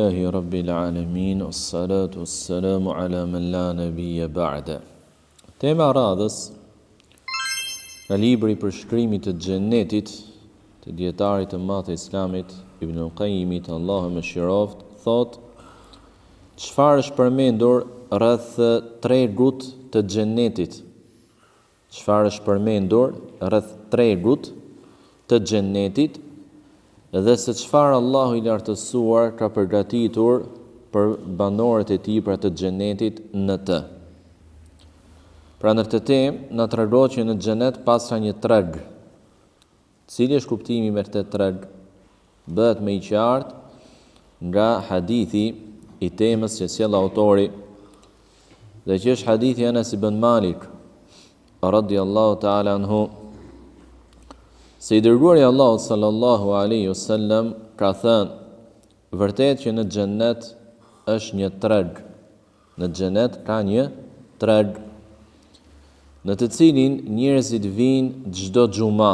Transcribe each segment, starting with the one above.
Alhamdulillahi Rabbil Alemin, wassalatu wassalamu ala men la nebije ba'de. Tema e radhës nga libri i përshkrimit të xhenetit të dijetarit të madh të Islamit Ibn Qayyimit, Allahu e mëshiroftë, thotë çfarë është përmendur rreth tregut të xhenetit. Çfarë është përmendur rreth tregut të Xhennetit dhe se çfarë Allahu i Lartësuar ka përgatitur për banorët e tij pra të Xhennetit në të. Pra në këtë temë na tregohet që në Xhennet paska një treg. Cili është kuptimi me këtë treg? Bëhet më i qartë nga hadithi i temës që sjell autori dhe që është hadithi i Anas ibn Malik radiallahu ta'ala anhu se i dërguari i Allahut sallallahu alaihi wasallam ka thënë vërtet që në xhennet është një treg Në xhenet ka një treg në të cilin njerëzit vijnë çdo xhuma.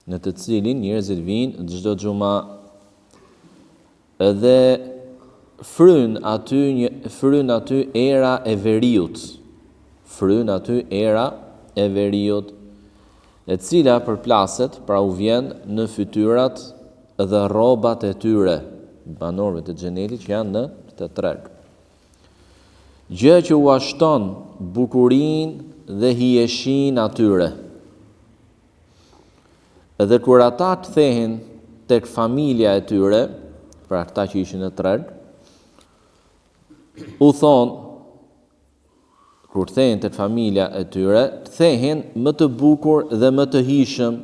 Në të cilin njerëzit vijnë çdo xhuma. Dhe fryn aty një fryn aty era e veriut. Fryn aty era e veriut, e cila përplaset, pra u vjen në fytyrat dhe rrobat e tyre, banorëve të xhenetit që janë në këtë treg. Gjë që ua shton bukurinë dhe hijeshinë atyre. Dhe kur ata kthehen tek familja e tyre, pra këta që ishin në treg, u thonë Kur kthehen tek familja e tyre, kthehen më të bukur dhe më të hijshëm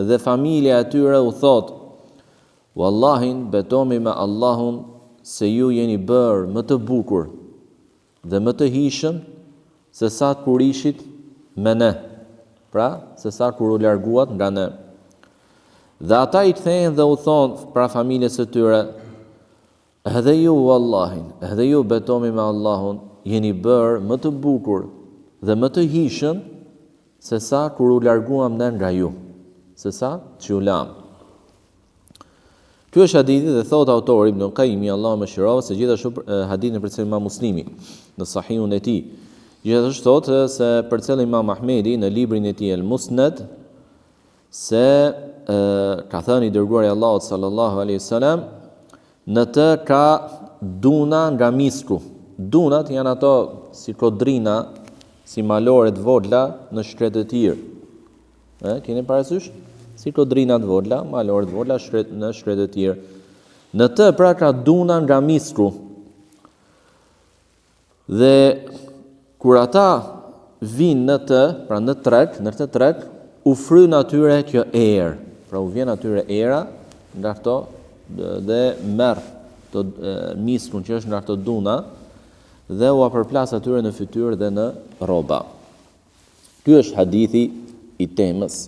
dhe familja e tyre u thotë, Wallahin, betohemi me Allahun se ju jeni bërë më të bukur dhe më të hijshëm se sa kur ishit me ne, pra se sa kur u larguat nga ne. Dhe ata i kthehen dhe u thonë, pra familjes së tyre, Edhe ju, Wallahin, edhe ju betohemi me Allahun, jeni bërë më të bukur dhe më të hijshëm se sa kur u larguam ne nga ju, se sa që ju lamë. Ky është hadithi dhe thotë autori Ibn Qayyimi, Allahu e mëshiroftë, se gjithashtu hadithin e përcjell Imam Muslimi në Sahihun e tij. Gjithashtu thotë se përcjell Imam Ahmedi në librin e tij El Musnad Se e, ka thënë i dërguari i Allahut sallallahu alaihi wasallam, në të ka duna nga misku. Dunat janë ato si kodrina, si malore të vogla në shkretëtirë. E, keni parasysh? Si kodrina të vogla, malore të vogla shkret, në shkretëtirë. Në të pra ka duna nga misku. Dhe kur ata vijnë në të, pra në treg, në këtë treg, u fryn atyre kjo erë. Pra u vjen atyre era nga këto dhe merr të miskun që është nga këto duna dhe ua përplas atyre në fytyrë dhe në rroba. Ky është hadithi i temës.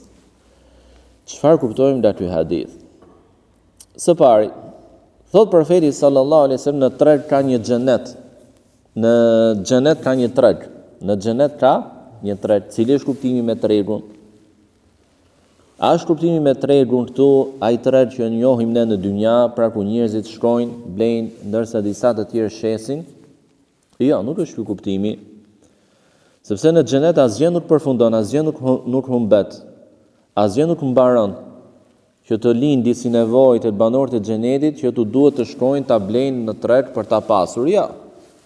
Çfarë kuptojmë nga ky hadith? Së pari, thotë profeti sallallahu alaihi wasallam në treg ka një xhenet. Në xhenet ka një treg. Në xhenet ka një treg. Cili është kuptimi me tregun? A është kuptimi me tregun këtu ai treg që njohim ne në dynja, pra ku njerëzit shkojnë, blejnë, ndërsa disa të tjerë shesin? Jo, nuk është ky kuptimi. Sepse në xhenet asgjë nuk përfundon, asgjë nuk nuk humbet. Asgjë nuk mbaron që të lindi si nevojë te banorët e xhenetit që t'u duhet të shkojnë ta blejnë në treg për ta pasur. Jo.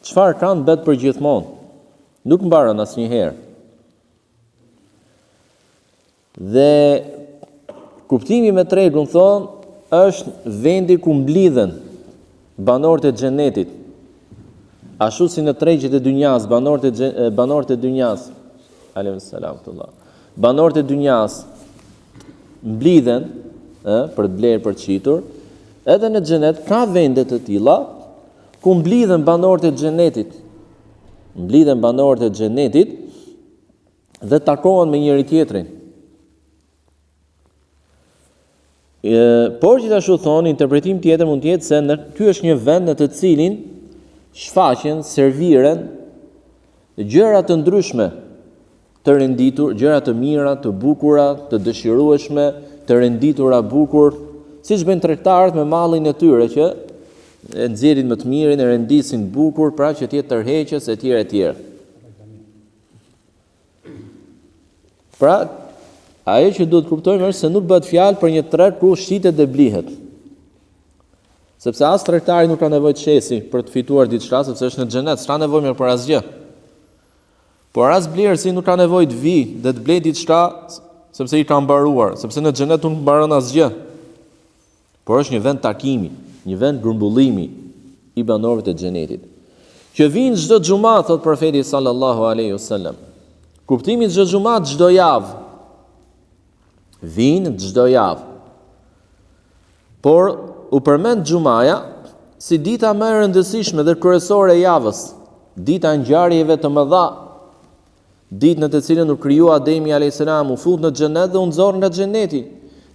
Çfarë kanë mbet për gjithmonë. Nuk mbaron asnjëherë. Dhe kuptimi me tregun thonë është vendi ku mblidhen banorët e xhenetit. Ashtu si në tregjet e dynjas, banorët e banorët e dynjas, alejkum selam tullah. Banorët e dynjas mblidhen, ë, për të blerë, për të shitur, edhe në xhenet ka vende të tilla ku mblidhen banorët e xhenetit. Mblidhen banorët e xhenetit dhe takohen me njëri tjetrin. E, por gjithashtu thonë, interpretim tjetër mund të jetë se në, ky është një vend në të cilin shfaqen, serviren gjëra të ndryshme të renditur, gjëra të mira, të bukura, të dëshirueshme, të renditura bukur, siç bëjnë tregtarët me mallin e tyre që e nxjerrin më të mirin, e rendisin bukur, pra që të jetë tërheqës etj etj. Pra, ajo që duhet të kuptojmë është se nuk bëhet fjalë për një treg ku shitet dhe blihet. Sepse as tregtari nuk ka nevojë të shesi për të fituar diçka, sepse është në xhenet, s'ka nevojë më për asgjë. Por as blerësi nuk ka nevojë të vijë dhe të blejë diçka sepse i ka mbaruar, sepse në xhenet nuk mbaron asgjë. Por është një vend takimi, një vend grumbullimi i banorëve të xhenetit. Që vijnë çdo xhuma, thotë profeti sallallahu alaihi wasallam. Kuptimi çdo xhuma, çdo javë. Vijnë çdo javë. Por u përmend xhumaja si dita më e rëndësishme dhe kryesore e javës, dita e ngjarjeve të mëdha, ditë në të cilën u krijua Ademi alayhis salam, u fut në xhenet dhe u nxor nga xheneti,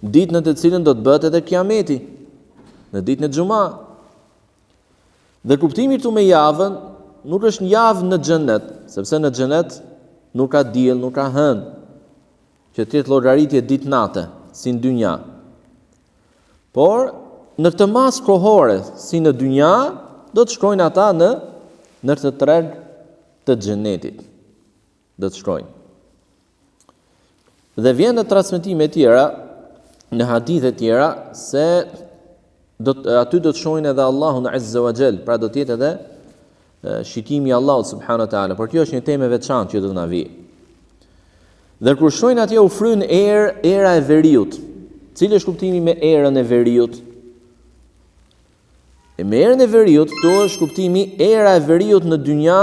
ditë në të cilën do të bëhet edhe kiameti, në ditën e xhuma. Dhe kuptimi këtu me javën nuk është një javë në xhenet, sepse në xhenet nuk ka diell, nuk ka hënë, që të jetë llogaritje ditë nate, si në dynja. Por në këtë masë kohore, si në dynja, do të shkojnë ata në në këtë treg të xhenetit. Do të shkojnë. Dhe vjen në transmetime tjera, në hadithe tjera se do të, aty do të shohin edhe Allahun Azza wa Jall, pra do të jetë edhe shikimi i Allahut subhanahu wa taala, por kjo është një temë e veçantë që do të na vijë. Dhe kur shkojnë atje u fryn erë, era e veriut. Cili është kuptimi me erën e veriut? E me erën e veriut, këtu është kuptimi era e veriut në dynja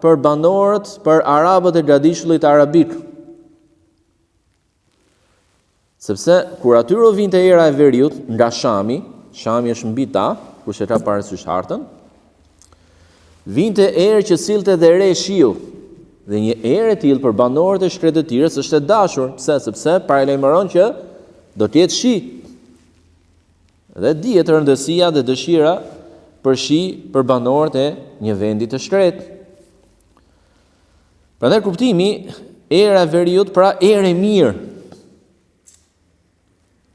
për banorët, për arabët e gadishullit arabik. Sepse kur atyre u vinte era e veriut nga Shami, Shami është mbi ta, kush e ka parasysh hartën, vinte erë që sillte dhe re shiu. Dhe një erë e tillë për banorët e shkretëtirës është e dashur, pse? Sepse paralajmëron që do të jetë shi. Dhe dihet rëndësia dhe dëshira për shi për banorët e një vendi të shkretë. Prandaj kuptimi era e veriut, pra erë e mirë.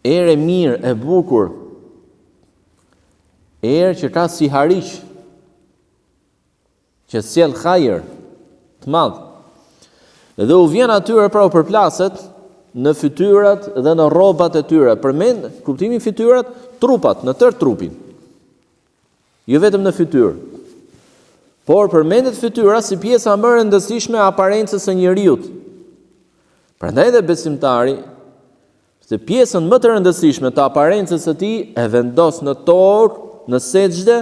Erë e mirë, e bukur. Erë që ka sihariq, që sjell hajër të madh. Dhe u vjen atyre pra u përplaset në fytyrat dhe në rrobat e tyre. Përmend kuptimi fytyrat, trupat, në tërë trupin. Jo vetëm në fytyrë. Por përmendet fytyra si pjesa më e rëndësishme e aparencës së njeriut. Prandaj dhe besimtari, se pjesën më të rëndësishme të aparencës së tij e vendos në tokë, në sexhde,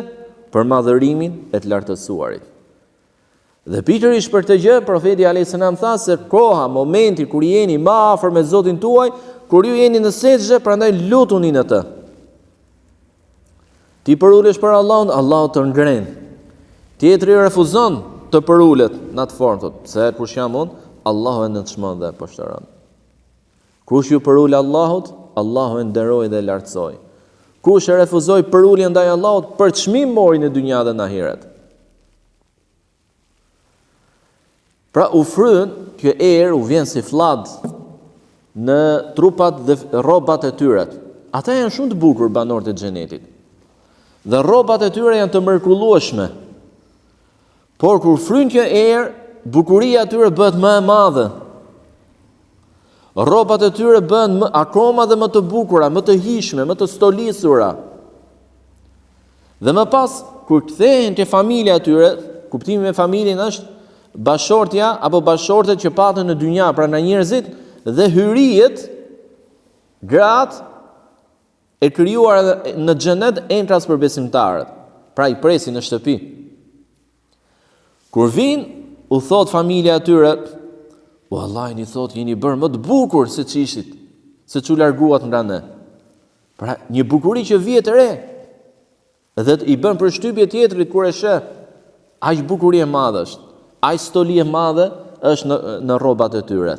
për madhërimin e të lartësuarit. Dhe pikërisht për këtë gjë, profeti alayhis salam tha se koha, momenti kur jeni më afër me Zotin tuaj, kur ju jeni në sexhde, prandaj lutuni në të. Ti përulesh për Allahun, Allahu të ngren. Tjetri refuzon të përulet në atë formë, thotë, pse kush jam unë? Allahu e nënçmon dhe e poshtëron. Kush iu përul Allahut, Allahu e nderoi dhe e lartësoi. Kush e refuzoi përuljen ndaj Allahut, përçmim mori në dynja dhe në ahiret. Pra u fryn, kjo erë u vjen si fllad në trupat dhe rrobat e tyre. Ata janë shumë të bukur banorët e xhenetit. Dhe rrobat e tyre janë të mrekullueshme. Por kur fryn kjo erë, bukuria e tyre bëhet më e madhe. Rrobat e tyre bëhen më, akoma dhe më të bukura, më të hijshme, më të stolisura. Dhe më pas, kur kthehen te familja e tyre, kuptimi me familjen është bashkëshortja apo bashkëshortet që patën në dynja, pra nga njerëzit dhe hyrijet, gratë e krijuara në xhenet enkas për besimtarët. Pra i presin në shtëpi. Kur vijnë, u thotë familja e tyre, Wallahi i thotë, jeni bërë më të bukur se ç'ishit, se ç'u larguat nga ne. Pra, një bukuri që vihet re, dhe i bën përshtypje tjetrit kur e sheh, aq bukuri e madhe është, aq stoli e madhe është në, në rrobat e tyre.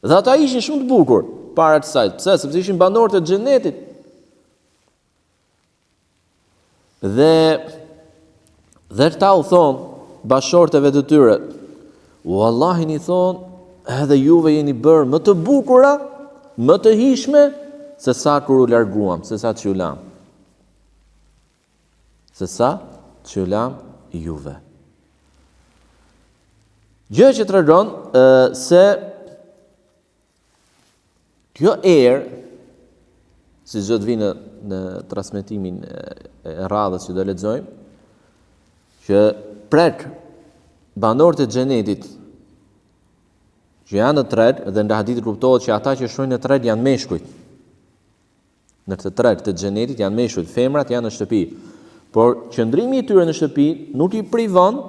Dhe ata ishin shumë të bukur para kësaj. Pse? Sepse ishin banorë të xhenetit. Dhe dhe këta u thonë bashkëshorteve të tyre, Wallahi i thonë, edhe juve jeni bërë më të bukura, më të hijshme, se sa kur u larguam, se sa që ju lamë. Se sa që ju lamë juve. Gjë që tregon se kjo erë, siç do të vijë në, në transmetimin e radhës që do lexojmë, që prek banorët e xhenetit që janë në treg dhe nga hadithi kuptohet që ata që shkojnë në treg janë meshkujt. Në këtë treg të xhenetit janë meshkujt, femrat janë në shtëpi. Por qëndrimi i tyre në shtëpi nuk i privon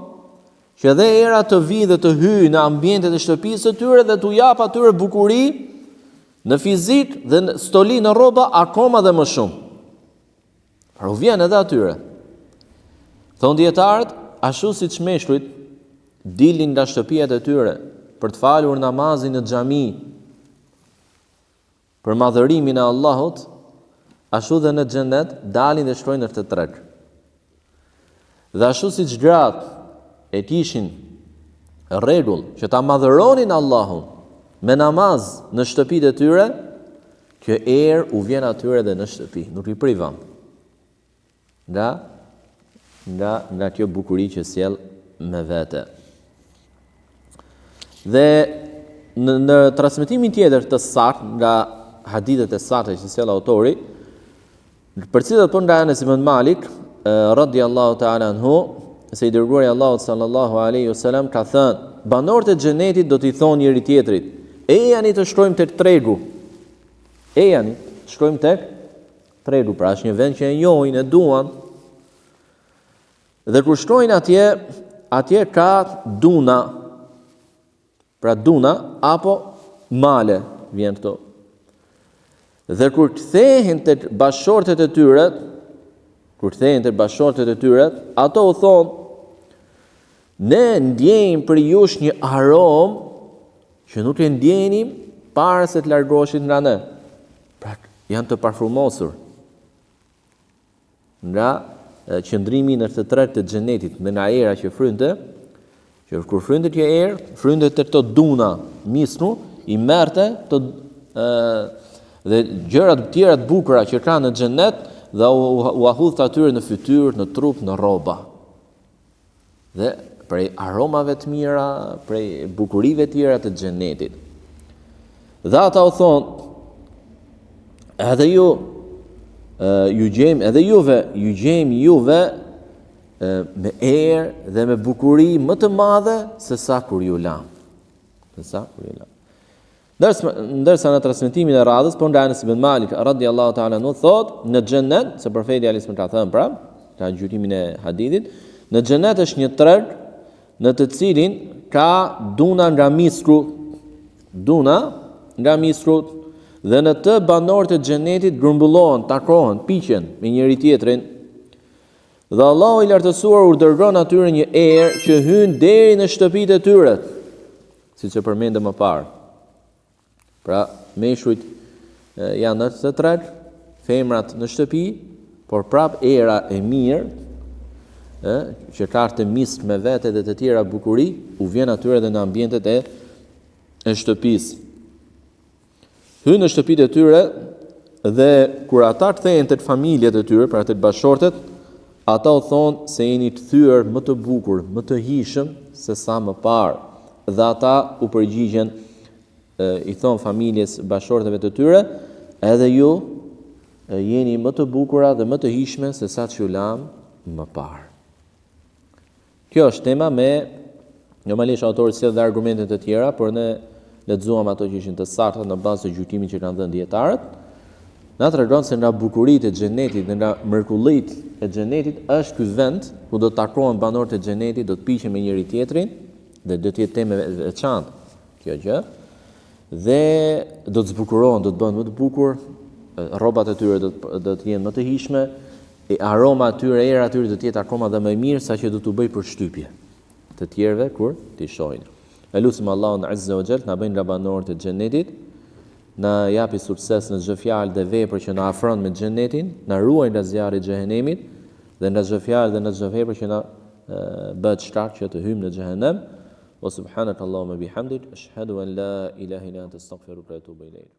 që dhe era të vijë dhe të hyjë në ambientet e shtëpisë së tyre dhe t'u japë atyre bukuri në fizik dhe në stoli në rroba akoma dhe më shumë. Pra u vjen edhe atyre. Thonë dijetarët, ashtu siç meshkujt dilnin nga shtëpiat e tyre për të falur namazin në xhami, Për madhërimin e Allahut, ashtu dhe në xhennet dalin dhe shkojnë në këtë treg. Dhe ashtu siç gratë e kishin rregull që ta madhëronin Allahun me namaz në shtëpitë e tyre, kjo erë u vjen atyre dhe në shtëpi, nuk i privon. Nga nga nga kjo bukuri që sjell me vete. Dhe në, në transmetimin tjetër të saktë nga hadithet e sakta që sjell autori, përcillet po nga Anas ibn Malik radiallahu ta'ala anhu se i dërguari i Allahut sallallahu alaihi wasallam ka thënë, banorët e xhenetit do t'i thonë njëri tjetrit, ejani të shkojmë tek tregu. Ejani, të shkojmë tek Tregu, pra është një vend që e njohin, e duan. Dhe kur shkojnë atje, atje ka duna, pra duna apo male vjen këtu. Dhe kur kthehen tek bashkëshortet e tyre, kur kthehen tek bashkëshortet e tyre, ato u thonë ne ndjejmë prej jush një aromë që nuk e ndjenim para se të largoheshit nga ne. Pra, janë të parfumosur nga qëndrimi në këtë treg të xhenetit, dhe nga era që frynte, që kur frynte kjo erë, frynte te këto duna misku, i merrte të dhe gjërat të tjera të bukura që ka në xhenet dhe ua hudhte atyre në fytyrë, në trup, në rroba. Dhe prej aromave të mira, prej bukurive të tjera të xhenetit. Dhe ata u thonë, edhe ju, ju gjejmë, edhe juve, ju gjejmë juve me erë dhe me bukuri më të madhe se sa kur ju lamë. Se sa kur ju lamë. Ndërsa, ndërsa në transmetimin e radhës, po nga Anas ibn Malik radiallahu ta'ala anhu thot, në xhenet, se profeti alejhi selam ka thënë pra, ka gjykimin e hadithit, në xhenet është një treg në të cilin ka duna nga misku, duna nga misku, dhe në të banorët e xhenetit grumbullohen, takohen, piqen me njëri tjetrin. Dhe Allahu i lartësuar u dërgon atyre një erë që hyn deri në shtëpitë e tyre. Siç e përmendëm më parë. Pra, meshkujt janë në këtë treg, femrat në shtëpi, por prap era e mirë, ë, që ka këtë misk me vete dhe të tjera bukuri, u vjen atyre edhe në ambientet e e shtëpisë. Hyjnë në shtëpitë e tyre dhe kur ata kthehen tek familjet e tyre, pra tek bashkëshortet, ata u thonë se jeni kthyer më të bukur, më të hijshëm se sa më parë. Dhe ata u përgjigjen i thonë familjes bashkëshorteve të tyre, edhe ju jeni më të bukura dhe më të hijshme se sa ç'ju lamë më parë. Kjo është tema me normalisht autori sjell dhe argumente të tjera, por ne lexuam ato që ishin të sakta në bazë të gjykimit që kanë dhënë dijetarët. Na tregon se nga bukuritë e xhenetit dhe nga mrekullitë e xhenetit është ky vend ku do të takohen banorët e xhenetit, do të piqen me njëri tjetrin dhe do të jetë temë e veçantë kjo gjë. Dhe do të zbukurohen, do të bëhen më të bukur, rrobat e tyre do të do të jenë më të hijshme, e aroma e tyre, era e tyre do të jetë akoma dhe më e mirë, saqë do t'u bëjë përshtypje të tjerëve kur t'i shohin. E lusim Allahun Azza wa Jall na bëjë nga banorët e xhenetit, na japi sukses në çdo fjalë dhe vepër që na afron me xhenetin, na ruaj nga zjarri i xhehenemit dhe nga çdo fjalë dhe nga çdo vepër që na bëhet shkak që të hyjmë në xhehenem. Wa subhanaka Allahumma bihamdik, ashhadu an la ilaha illa anta astaghfiruka wa atubu ilayk.